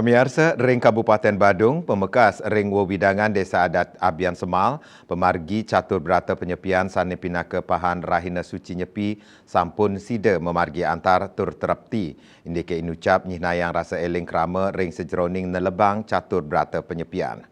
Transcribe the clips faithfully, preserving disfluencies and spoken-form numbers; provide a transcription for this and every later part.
Pamiarsa, ring Kabupaten Badung, pamekas ring wewidangan Desa Adat Abian Semal, pamargi catur brata panyepian sane pinaka pahan Rahina Suci Nyepi sampun sida mamargi antar tur trepti, indike inucap nyihnayang rasa eling krama ring sajeroning nelebang catur brata panyepian.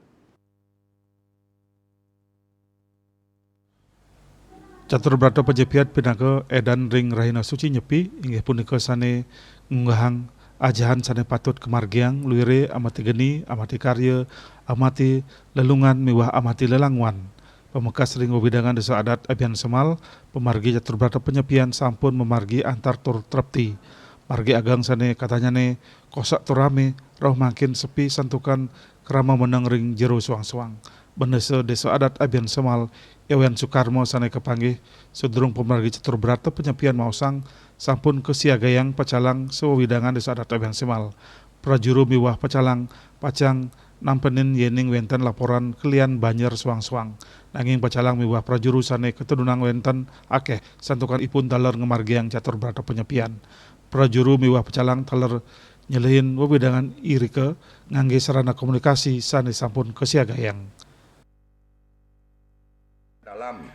Catur brata panyepian pinaka edan ring Rahina Suci Nyepi, inggih punika sane ngunggahang ajahan sane patut kamargiang, luire amati geni, amati karya, amati lelungan miwah amati lelangwan. Pamekas ring wewidangan Desa Adat Abian Semal, pamargi catur brata panyepian sampun mamargi antar tur trepti. Margi ageng sane katanyane kosak tur rame, rauh mangkin sepi santukan krama meneng ring jero suang-suang. Bendesa Desa Adat Abian Semal, I Wayan Sukarma sane kapanggih, sadurung pamargi catur brata panyepian maosang, sampun kasiagayang pacalang sawewidangan Desa Adat Abian Semal. Prajuru miwah pacalang pacang nampenin yening wenten laporan kelian banjir suang-suang. Nanging pacalang miwah prajuru sane katedunang wenten akeh, santukan ipun taler ngamargiang catur brata panyepian. Prajuru miwah pacalang taler nyelehin wewidangan irika ngangge sarana komunikasi sane sampun kasiagayang. Dalam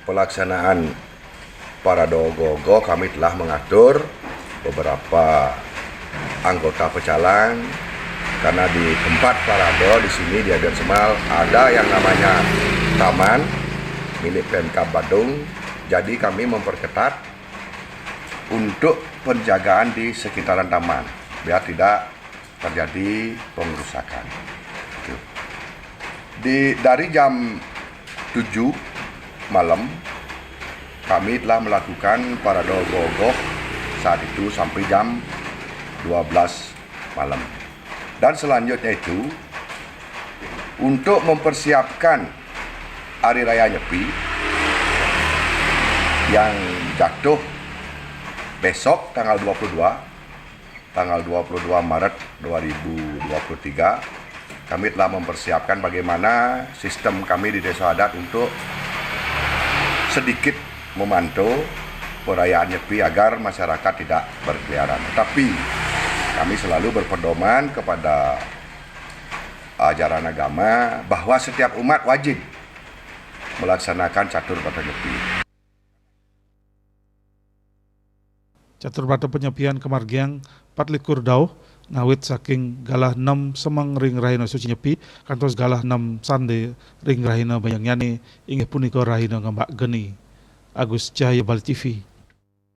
pelaksanaan parade ogoh-ogoh, kami telah mengatur beberapa anggota pecalang, karena di tempat parade di sini, di Abian Semal, ada yang namanya taman milik Pemkab Badung. Jadi, kami memperketat untuk penjagaan di sekitaran taman, biar tidak terjadi pengerusakan. Itu. Di, dari jam tujuh malam, kami telah melakukan parade ogoh-ogoh saat itu sampai jam dua belas malam. Dan selanjutnya itu, untuk mempersiapkan Hari Raya Nyepi yang jatuh besok, tanggal dua puluh dua, tanggal dua puluh dua Maret dua ribu dua puluh tiga, kami telah mempersiapkan bagaimana sistem kami di Desa Adat untuk sedikit memantau perayaan Nyepi agar masyarakat tidak berkeliaran. Tetapi, kami selalu berpedoman kepada ajaran agama bahwa setiap umat wajib melaksanakan catur brata Nyepi. Catur brata panyepian kamargiang patlikur dauh, ngawit saking galah nem semeng ring Rahina Suci Nyepi kantos galah nem sande ring Rahina Bayangnyane, inggih punika Rahina Ngembak Geni. Agus Cahaya, Bali T V,